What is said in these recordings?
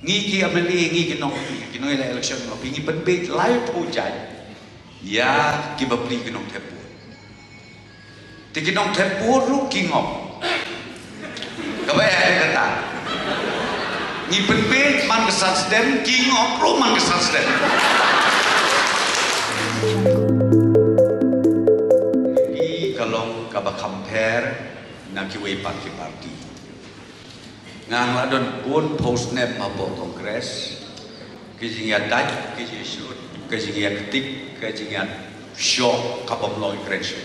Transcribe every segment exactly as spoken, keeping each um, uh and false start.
Ngi ki MLA, ngi ki nongpyni, ki nongïaleh election nongpyni, ngi pynbeit laiphew jait ïa ki bapli ki nongthep vote. Te ki nongthep vote ruh ki ngop. Kaba eh kata. Ngi pynbeit man ka san snem, ki ngop ruh man ka san snem. Ki ka long kaba kham pher na kiwei pat ki party. Nga nga la don bun phew snem hapoh Congress. Ka jingïadait, ka jingshlur, ka jingïaktik, ka jingïashoh, ka bym long kren shuh.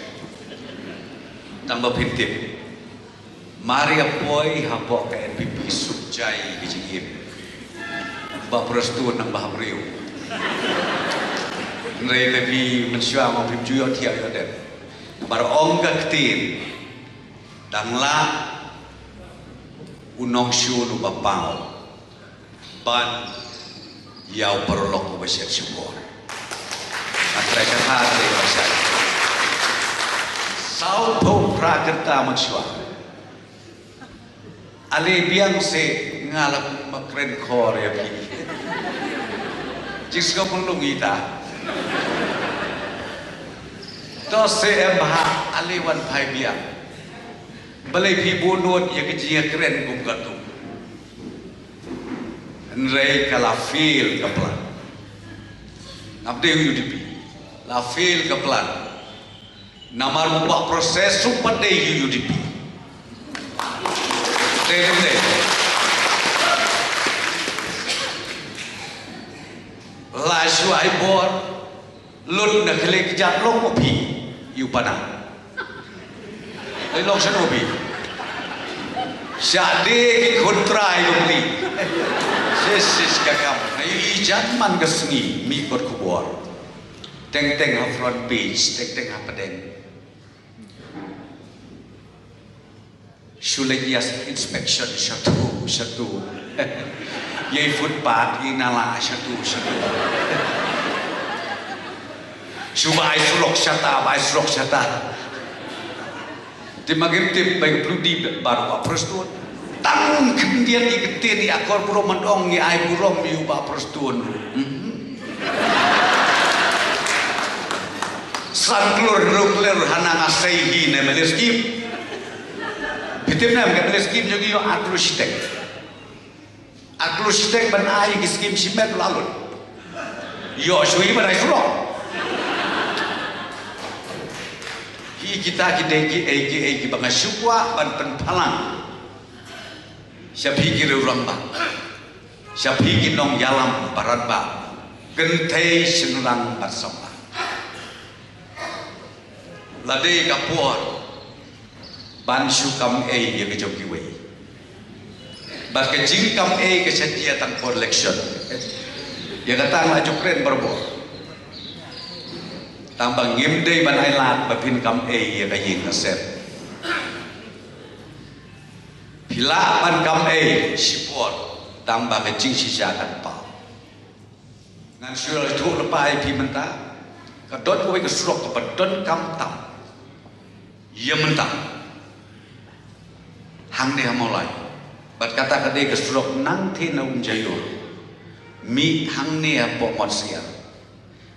Tang ba phin tip. Mar ïa poi hapoh ka NPP suk jai ka jingim. Bah Prestone nang ba ha briew. Hynrei lei phi mynshuwa ma phim ju ïohthiah ïoh dep. Bar ong ka ktien. Dang lah u nongshun uba paw ban ïa u paralok uba shet shukor. Ngan trai kata trai ba shet. Sawphew phra kyrta mynshuwa. Ale biang se nga la kum ba kren khor ïa phi. Jingsngew pynlong ita. To se em bha ale wan phai biang. Balei phi bun nud ïa ka jingïakren kum katu. Hynrei ka la fail ka plan. Ngam dei u UDP. La fail ka plan. Namar u bah Prestone ruh pat dei u UDP. Dei dei dei. La shu ai bor. Lut na khlieh kjat long u phi. Ïa u Panang. Ai long shano phi. Shah de ki khun trai long phi. Sis sis ka kam. Ai i jan man ka sngi mi kot khubor. Teng teng ha front page, teng teng ha pdeng. Shu leit ïa inspection shatu shatu. Ïa i footpath i nala shatu shatu. Shu ba ai surok shata, ba ai surok shata. Te ma ngim tip ba i plu di baroh ba Prestone. Tang khyndiat i ktien i akor burom man ong i ai burom i u ba Prestone. Mhm. San klur hynriew klur hana nga sei hi ne MLA scheme. Phi tip ne em ka MLA scheme jong ngi ïoh ar klur shiteng. Ar klur shiteng ban ai ki scheme shimet la lut. Ïoh shu hi ban ai surok. Hi kita ki dei ki ei ki ei kiba nga shu kwah ban pynphalang. Sha phi ki riew rangbah. Sha phi ki nongïalam baroh ba kynthei shynrang bad samla. La dei ka por ban shu kam ei ïa ka jong kiwei. Bad ka jingkam ei ka shet ïa tang por election. Ïa kata nga ju kren barabor. Tang ba ngim dei ban ai lad ba phin kam ei ïa ka ïing ka sem. Phi lah ban kam ei shipor tang ba ka jingshisha kan paw. Ngan shu ïathuh lypa ïa phi mynta. Ka don kawei ka surok kaba donkam tam ïa mynta hangne ha Mawlai. Bad kata ka dei ka surok nangtei na Umjaiur mih hangne hapoh Mawsiar.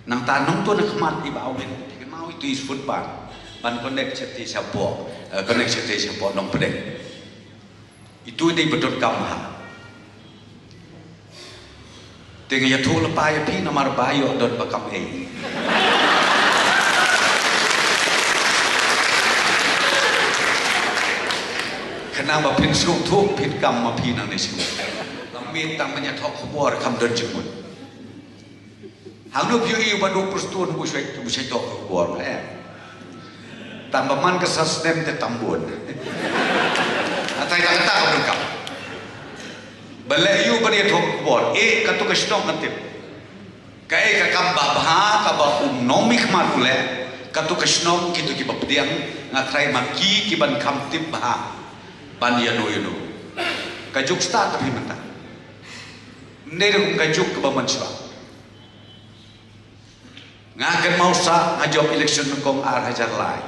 Nangta nongtun na khmat i ba awin, i kynmaw itu i footpath ban connect shatei shapoh, eh, connect shatei shapoh Nongpdeng. Itu i dei ba donkam ha. Te nga ïathuh lypa ïa phi namar ba ïoh don ba kam ei. Khnang ba phin sngewthuh phin kam ma phi nangne sngewthuh. Lam mih tang ban ïathuh khubor kam don jingmut. Hangno phi ïohi u ba duk Prestone u shait u shait tok ka bor eh. Tang ba man ka sa snem te tam bun. Atai ka kata ka bun kam. Ba leh ïa u ban ïathuh ka bor eh katu ka shnong ka tip. Kaei ka kam ba bha kaba um nongmihkhmat u leh katu ka shnong kito kiba pdiang nga trai ma ki kiban kham tip bha ban ïano ïano. Ka juk stad ka phi mynta. Mne ruh ka juk kaba mynshuwa. Nga kynmaw sa nga jop election nyngkong ar hajar lai.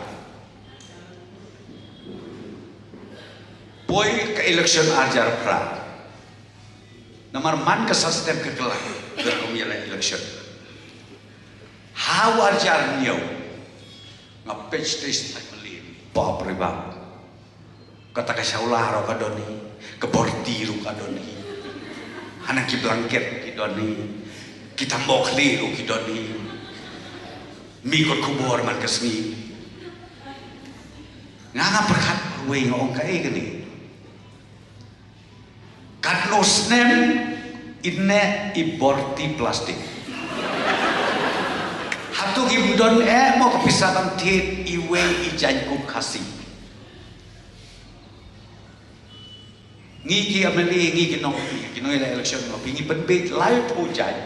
Poi ka election ar hajar phra. Namar man ka san snem ka kylla, ka rukom ïaleh election. Ha u ar hajar hynñiew, nga peit shatei shatei, mali, bap re bap. Kata ka shawla ruh ka don hi, ka borti ruh ka don hi. Hanang ki blanket ruh ki don hi, ki tambok khlieh ruh ki don hi. Mi kot khubor man ka sngi. Nga nga pyrkhat marwei, nga ong kaei kane. Katno snem i neh i borti plastik. Hato kim don eh mo ka pisa ban thied iwei i jaiñkup Khasi? Ngi ki M L A, ngi ki nong, ki nongïaleh election, ngi pynbiej laiphew jaiñ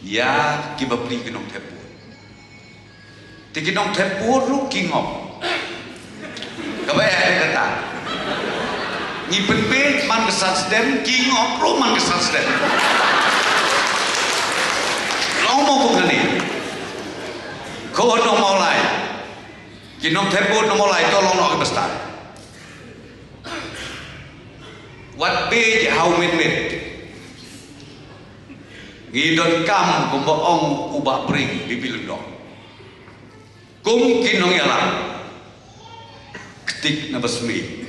ïa ki bapli ki nongthep vote. Te ki nongthep vote ruh ki ngop. Kaba eh kata. Ngi pynbiej man ka san snem, ki ngop ruh man ka san snem. Long mo kum kane. Ko Nongmawlai. Ki nongthep vote Nongmawlai to long noh kiba stad. Wat biej ha u miet miet. Ngi donkam kumba ong u Bah Pring, Bibi Lyngdoh. Kum ki nongïalam, ktik na ba smiej.